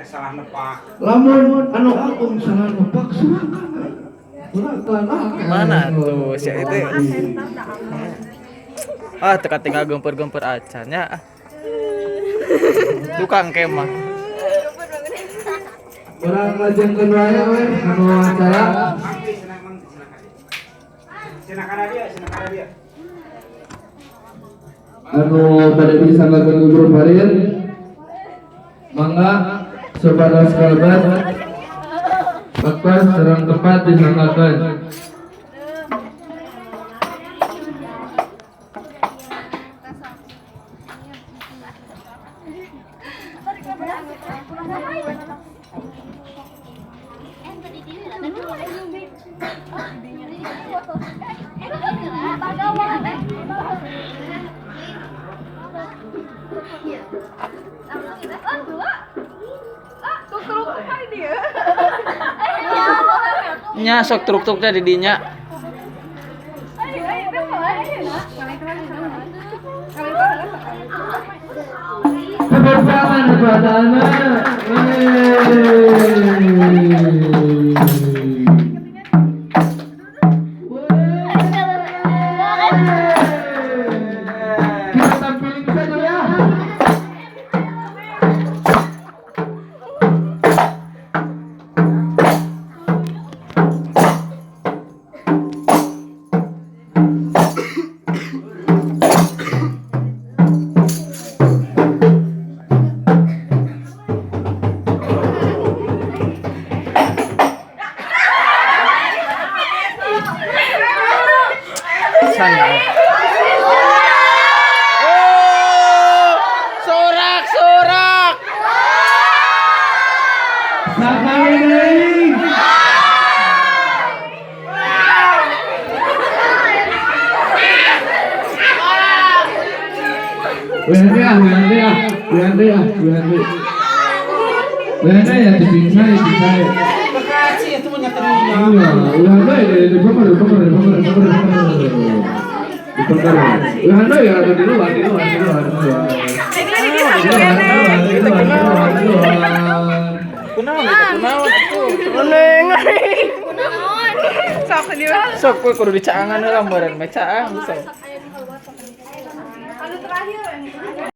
Salah nepak. Lamun anu agung salah nepak silakan. Mana tuh si itu? Ah, teka tinggal gempur-gempur acannya. Tukang kemah. Orang lajengkeun wae we anu acara. Anu bade disanggakeun ku guru Farid. Mangga sebatas kalbat. Waktu serang tepat disanggakeun. Nya sok truk-truknya di dinya. Tepuk tangan buat anak. Kita tampilin saja ya. Sana. Oh, sorak sorak. Sakali deui. Wehande ah, wehande ah, wehande ah, wehande. Wehande ya cicing saya, cicing saya. Bekasi itu punya terunya. Iya, wehande di bawah, di bawah, di bawah, di bawah, di bawah. Di bawah. Wehande ya di luar, di luar, di luar, di luar. Di luar, di luar, di luar, di luar. Kunaon kita kunaon atuh. Neng. Sok dia. Sok we kudu dicaangan heula meureun mah caang sok.